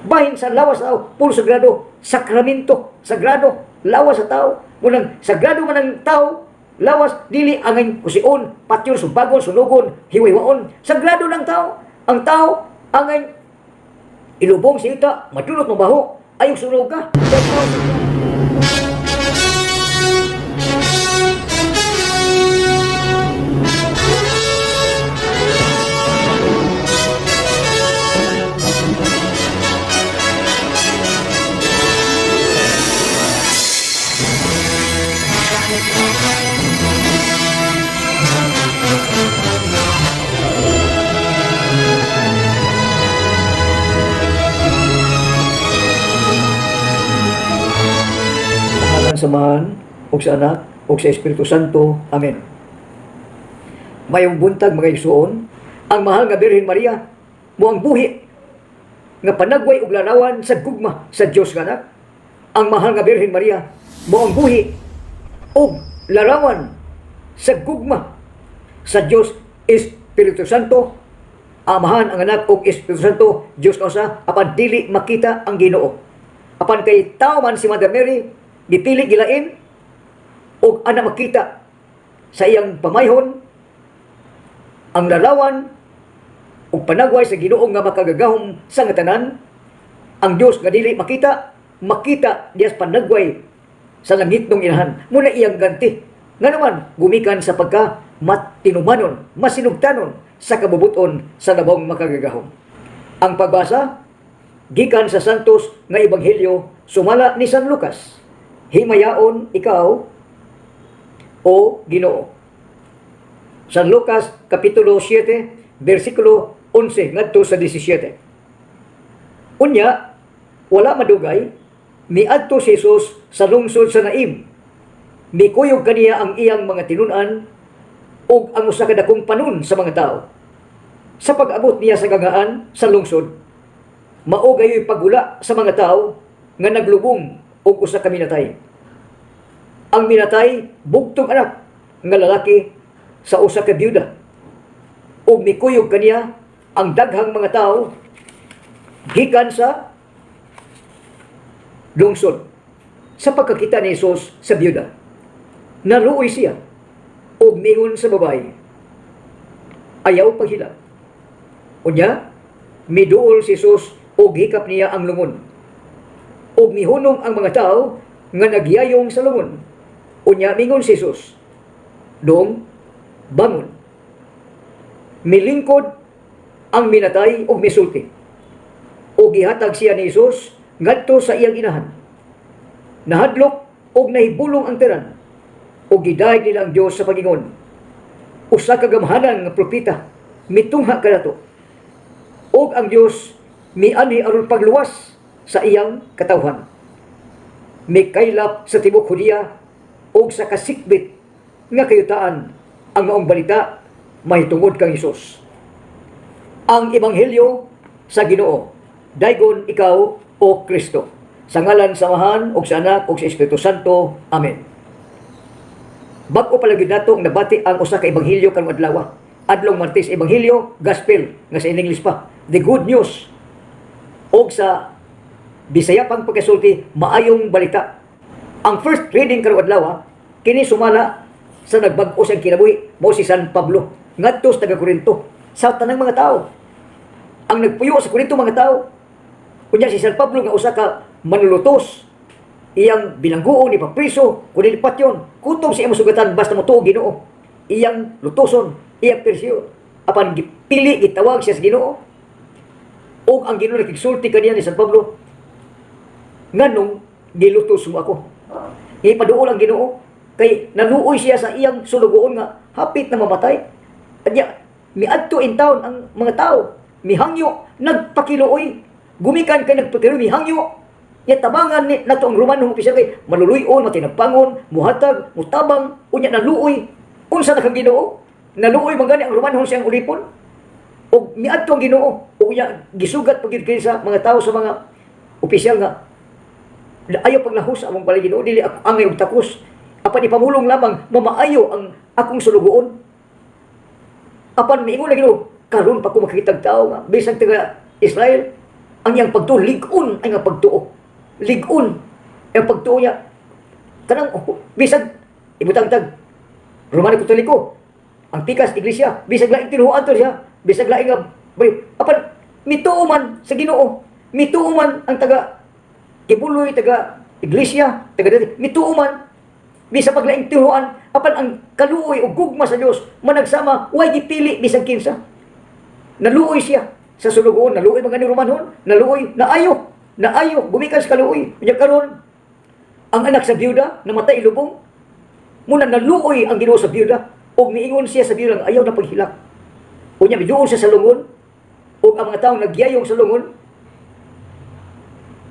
Bahin sa lawas sa tao, puro sagrado, sakramento, sagrado, lawas sa tao. Munang sagrado man ang tao, lawas, dili angay kusion, patyon, sumbagon, sunugon, hiwa-hiwaon. Sagrado ng tao. Ang tao, angay ilubong sa yuta, madulot mabaho, ayaw sunog ka. Ngalan sa Amahan, ug sa Anak, ug sa Espiritu Santo. Amen. Mayong buntag, mga igsuon, ang mahal nga Birhen Maria mo ang buhi nga panagway ug larawan sa gugma sa Dios nga Anak. Ang mahal nga Birhen Maria mo ang buhi ug larawan sa gugma sa Dios Espiritu Santo. Amahan, ang Anak ug Espiritu Santo, Dios ka usa, apan dili makita ang Ginoo. Apan kay tao man si Mother Mary, gipili, gilain ug ana makita sa iyang pamayhon ang larawan ug panagway sa Ginoo nga makagagahom sa nga tanan. Ang Dios nga dili makita, makita diya sa panagway sa langitnong Inahan. Muna iyang ganti nga naman gumikan sa pagka matinumanon, masinugtanon sa kabubuton sa labong makagagahom. Ang pagbasa gikan sa Santos nga Ebanghelyo sumala ni San Lucas. Himayaon ikaw, o Ginoo. San Lucas kapitulo 7 bersikulo 11 ngadto sa 17. Unya wala madugay, miadto si Jesus sa lungsod sa Naim. Mikuyog kaniya ang iyang mga tinun-an ug ang usa ka dakong panon sa mga tao. Sa pag-abot niya sa gagaan sa lungsod, mao gayoy paghula sa mga tao nga naglubong og usa ka minatay. Ang minatay bugtong anak nga lalaki sa usa ka byuda. Ug mikuyog kaniya ang daghang mga tao gikan sa lungsod. Sa pagkakita ni Jesus sa byuda, naluoy siya ug mingon sa babae, "Ayaw paghilak." Unya, miduol si Jesus ug hikap niya ang lungon. Ug mihunong ang mga tao nga nagyayong sa lungon. Unya mingon si Jesus, "Dong, bangon." Milingkod ang minatay ug misulti. Ug gihatag siya ni Jesus ngadto sa iyang inahan. Nahadlok ug nahibulong ang tanan. Ug gidayeg nila ang Dios sa pagingon, "Usa ka gamhanan nga propeta mitungha kanato. Ug ang Dios mianhi aron pagluwas sa iyang katawhan." Mikaylap sa tibuok Judea ug sa kasikbit nga kayutaan ang maong balita mahitungod kang Hesus. Ang ebanghelyo sa Ginoo. Daygon ikaw, o Kristo. Sa ngalan sa Amahan ug sa Anak ug sa Espiritu Santo. Amen. Bag-o pa lagi nato ang nabati ang usa ka ebanghelyo karong adlaw. Adlong Martes, ebanghelyo, gospel nga sa English pa, the good news. Og sa Bisaya pang pagkasulti, maayong balita. Ang first reading karong adlaw kini sumala sa nagbag-o sa kinabuhi mao si San Pablo ngadto sa taga Corinto, sa tanang mga tao. Ang nagpuyo sa Corinto, mga tao. Unya si San Pablo nga usa ka manulutos, iyang bilangguon, ipapriso, kun dili patyon, kutob sa iyang sugatan, basta motuo Ginoo. Iyang lutoson, iyang persyo. Apan gipili, gitawag siya sa Ginoo. Ug ang Ginoo nakigsulti kaniya ni San Pablo, "Nganong gilutos mo ako?" Ipaduol ang Ginoo kay naluoy siya sa iyang sulugoon nga hapit na mamatay. Adya miadto in town ang mga tao, mihangyo, nagpakiluoy. Gumikan kay nagpakiluoy, mihangyo. Ya tabangan ni nato ang Romano opisyal kay maluluy-on, matinagpangon, muhatag, mutabang, unya naluoy. Unsa na kang Ginoo? Naluoy man gani ang Romano siyang ulipon. Og miadto ang Ginoo, ug unya gisugat pag kini sa mga tao, sa mga opisyal nga ayaw paglahos sa among balay Ginoo, dili ako angay og takos. Apan ipamulong lamang mamaayo ang akong sulugoon. Apan miingon na Ginoo, "Karon pa ko makitag tao nga bisan taga Israel ang Ang iyang pagtuo, lig-on ang iyang pagtuo. Lig-on ang pagtuo niya. Kanang bisag ibutang tag Romano Katoliko, ang pikas iglesia, bisag laing tinuhuan to siya, bisag laing nga apan mituo man sa Ginoo, mituo man ang taga Quiboloy, taga iglesia, taga dati, mituo man bisag paglaing tinuhuan, apan ang kaluoy o gugma sa Dios managsama, way gipili bisag kinsa. Naluoy siya sa sulugoon, naluoy mga ni Romanhon, naluoy, naayo, naayo, gumikan sa kaluoy. Unya karon, ang anak sa biyuda, namatay, ilubong, muna naluoy ang Ginoo sa biyuda, ug miingon siya sa biyuda nga ayaw na paghilak. Unya miduol siya sa lungon, ug ang mga taong nagyayong sa lungon,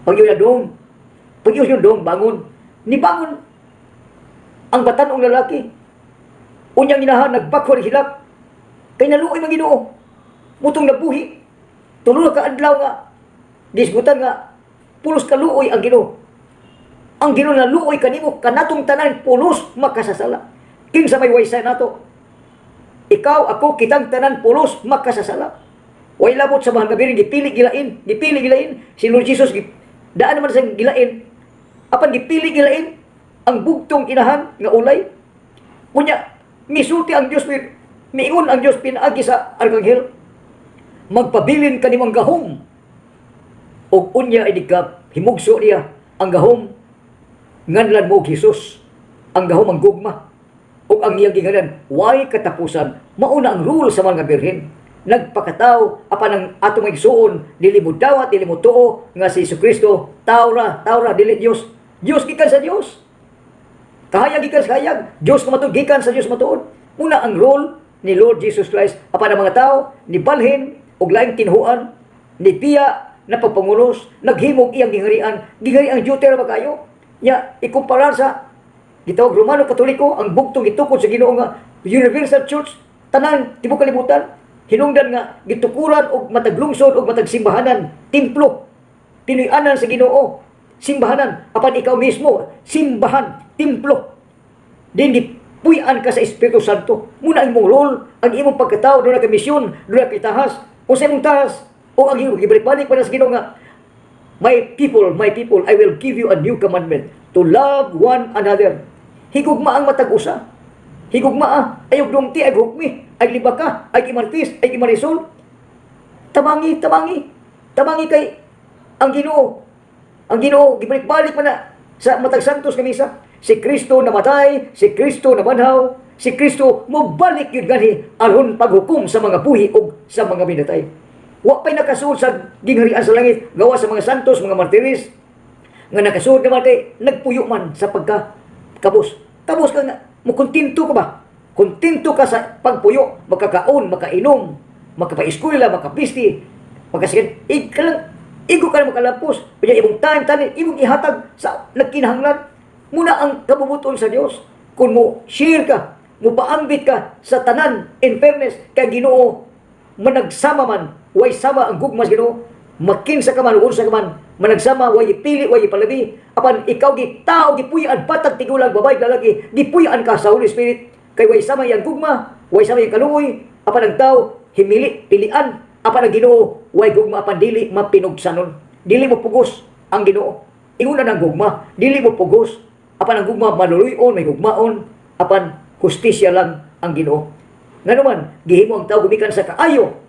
pag na dong, pag yung dong, bangon, nibangon ang batan-ong lalaki. Unyang inahan, nagbakwar hilak, kay naluoy man Ginoo. Mutong nabuhi, tulo ka adlaw nga disgutan nga pulos kaluoy ang Ginoo. Ang Ginoo naluoy kanimo, kanatong tanan pulos makasasala. Kinsa may waysay nato? Ikaw, ako, kitang tanan pulos makasasala. Way labot sa mga gabi, gipili gilain, gipili gilain si Lord Jesus, daan naman sa gilain. Apan gipili gilain ang bugtong inahan nga ulay. Unya misulti ang Dios, miingon ang Dios pinaagi sa arkanghel, magpabilin kanimo ang gahom. Ug unya idi ka himugso niya ang gahom, nganlan mo og Hesus. Ang gahom ang gugma ug ang iyang ginganan way katapusan. Mauna ang rule sa mga birhen, nagpakatao, apan ang atong igsuon dili mo dawat, dili mo tuo nga si Kristo tao ra, tao ra, dili Dios. Dios gikan sa Dios, kahayag gikan sa kahayag, Dios nga matuod gikan sa Dios matuod. Muna ang role ni Lord Jesus Christ, apan ang mga tao nibalhin og laing tinhuan, ni piya na pagpangulos, naghimog iyang gingharian, gingharian duty ra ba kayo? Ya ikumpara sa gitawag Romano Katoliko, ang bugtong gitukod sa Ginoo nga Universal Church, tanan tibuok kalibutan, hinungdan nga gitukuran og matag lungsod og matag simbahanan, templo, tinuy-anan sa Ginoo, simbahanan, apan ikaw mismo simbahan, templo din, gipuy-an ka sa Espiritu Santo. Muna ang imong role, ang imong pagkatao, doon ka misyon, doon ka tahas. Unsa imong tahas? O ang imong gibalik-balik pa na sa Ginoo nga, "My people, my people, I will give you a new commandment to love one another." Higugma ang matag usa. Higugma ah, ayog dumti, ay hukmi, ay libaka, ay imartis, ay imarisol. Tabangi, tabangi. Tabangi kay ang Ginoo. Ang Ginoo gibalik-balik pa na sa matag santos nga misa. Si Kristo namatay, si Kristo nabanhaw, si Kristo mobalik yun gani aron paghukom sa mga buhi ug sa mga minatay. Wa pa'y nakasuod sa gingharian sa langit gawa sa mga santos, mga martires nga nakasuod naman kay nagpuyo man sa pagka kabus. Kabus ka nga, mukontento ka ba? Kontento ka sa pagpuyo, makakaon, makainom, makapaeskwela, makapisti, makasigan, ig ka lang, igo ka na makalampos. Kanya imong time, tani, imong ihatag sa nagkinahanglan. Muna ang kabubuton sa Dios. Kung mo share ka, mo paambit ka sa tanan, in fairness, kay Ginoo, managsama man, way sama ang gugma sa Ginoo, makinsa ka man, unsa ka man, managsama, way ipili, way ipalabi, apan ikaw gi tao, gipuy-an, batag tigulang, babae, lalaki, gipuy-an ka sa Holy Spirit, kay way sama iyang gugma, way sama iyang kaluoy, apan ang tao, himili, pilian, apan ang Ginoo, way gugma apan dili mapinugsanon. Dili mo pugos ang Ginoo. Inguna ng gugma, dili mo pugos, apan ang gugma maluluyon, may gugmaon, apan hustisya lang ang Ginoo. Nganuman, gihimo ang tao gumikan sa kaayo.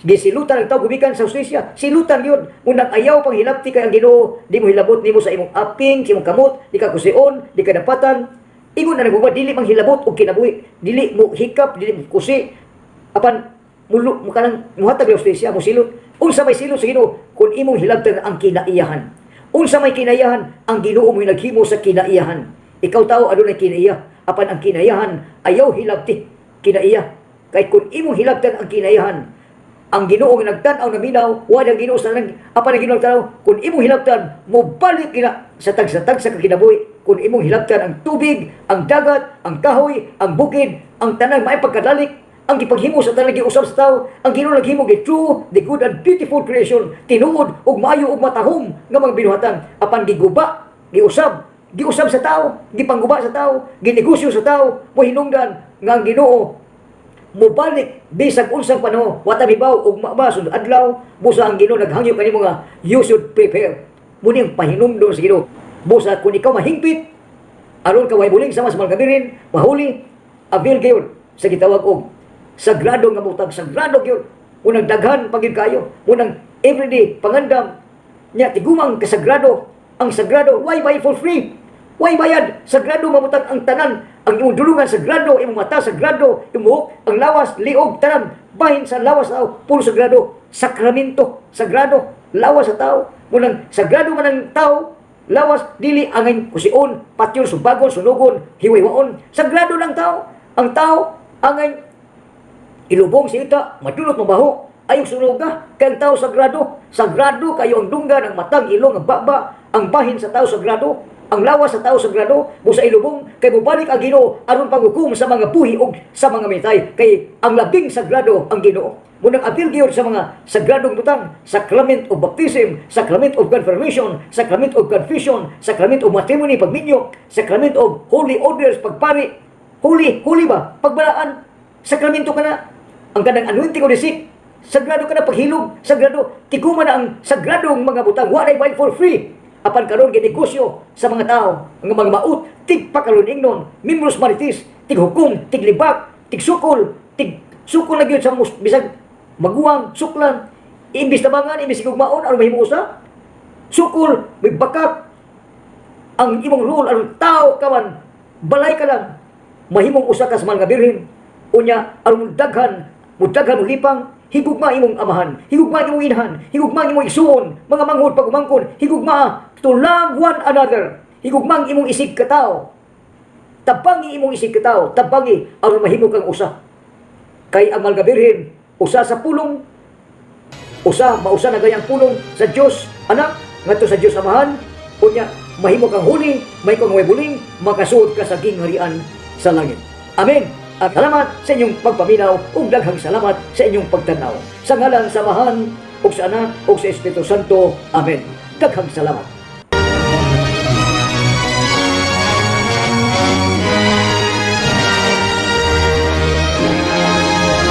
Gisilutan ang tao gumikan sa hustisya. Silutan yun. Unang ayaw pang hilabti kay ang Ginoo, di mo hilabot nimo sa imong aping, sa imong kamot, di ka kusion, di ka dapatan. Ingon na nagugma, dili mang hilabot og kinabuhi. Dili mo hikap, dili mo kusi. Apan mulo mo kanang muhatag og hustisya, mo silot. Unsa may silot sa Ginoo kung imong hilabtan ang kinaiyahan? Unsa may kinaiyahan? Ang Ginoo mo'y naghimo sa kinaiyahan. Ikaw tao adunay kinaiya, apan ang kinaiyahan ayaw hilabti kinaiya. Kay kung imong hilabtan ang kinaiyahan, ang Ginoo nga nagtan-aw na minaw, wala ang Ginoo sa nang apan ang Ginoo nagtan-aw, kung imong hilabtan, mobalik ina sa tagsa-tagsa ka kinabuhi. Kung imong hilabtan ang tubig, ang dagat, ang kahoy, ang bukid, ang tanan may pagkadalik, ang gipaghimo sa tanan giusab sa tao, ang Ginoo naghimo the true, the good and beautiful creation, tinuod ug maayo ug matahom nga mga binuhatan, apan giguba, giusab, giusab sa tao, gipangguba sa tao, ginegosyo sa tao, mo hinungdan nga ang Ginoo Mubalik bisag unsang panahon, wa ta mibaw ugma ba, sunod adlaw, busa ang Ginoo naghangyo kanimo nga you should prepare. Muni ang pahinumdom sa Ginoo. Busa kung ikaw mahingpit aron ka way buling sama sa mga Birhen, mahuli, avail gyud sa gitawag og sagrado nga butang, sagrado gyud. Unang daghan pa gyud kayo, unang everyday pangandam nya tigumang kasagrado ang sagrado. Why buy for free? Why bayad? Sagrado mabutang ang tanan, ang imong dulungan sagrado, imong mata sagrado, imong buhok, ang lawas, liog, tanan, bahin sa lawas tao puro sagrado, sakramento, sagrado lawas sa tao. Munang sagrado man ang tao lawas, dili angay kusion, patyon, subagon, sunugon, hiway-waon. Sagrado lang tao, ang tao angay ilubong sa yuta, madulot, mabaho, ayong sunog ka, kay ang tao sagrado, sagrado kayo ang dunggan, ang matang, ilong, ang baba, ang bahin sa tao sagrado, ang lawas sa tao sagrado, busa ilubong, kay mubalik ang Ginoo aron panghukom sa mga buhi ug sa mga mitay, kay ang labing sagrado ang Ginoo. Munang apil gyud sa mga sagradong butang, sacrament of baptism, sacrament of confirmation, sacrament of confession, sacrament of matrimony, pagminyo, sacrament of holy orders, pagpari, holy, holy ba? Pagbalaan, sakramento ka na. Ang kanang anointing of the sick, sagrado ka na paghilom, sagrado, tiguma na ang sagradong mga butang, walay buy for free. Apan karon ginegosyo sa mga tao, ang mga maut, tigpakaron ingnon, mimbros maritis, tighukom, tiglibak, tigsukol, tigsukol na gyud sa bisag maguwang, suklan, imbis tabangan, imbis gugmaon, aron mahimo usa, sukol, may bakak, ang imong role aron tao ka man, balay ka lang, mahimong usa ka sa mga birhen. Unya aron daghan, mudaghan mo lipang, higugma imong amahan, higugma imong inahan, higugma imong igsuon, mga manghod pag-umangkon, higugma to love one another, higugma ang imong isig katao. Tabangi imong isig katao, tabangi aron mahimo kang usa. Kay ang mga birhen, usa sa pulong, usa mausa na gayang pulong sa Dios Anak ngadto sa Dios Amahan. Unya mahimo kang huli, may kang way buling, makasuod ka sa gingharian sa langit. Amen. At salamat sa inyong pagpaminaw ug daghang salamat sa inyong pagtanaw. Sa ngalan sa Amahan ug sa Anak ug sa Espiritu Santo. Amen. Daghang salamat.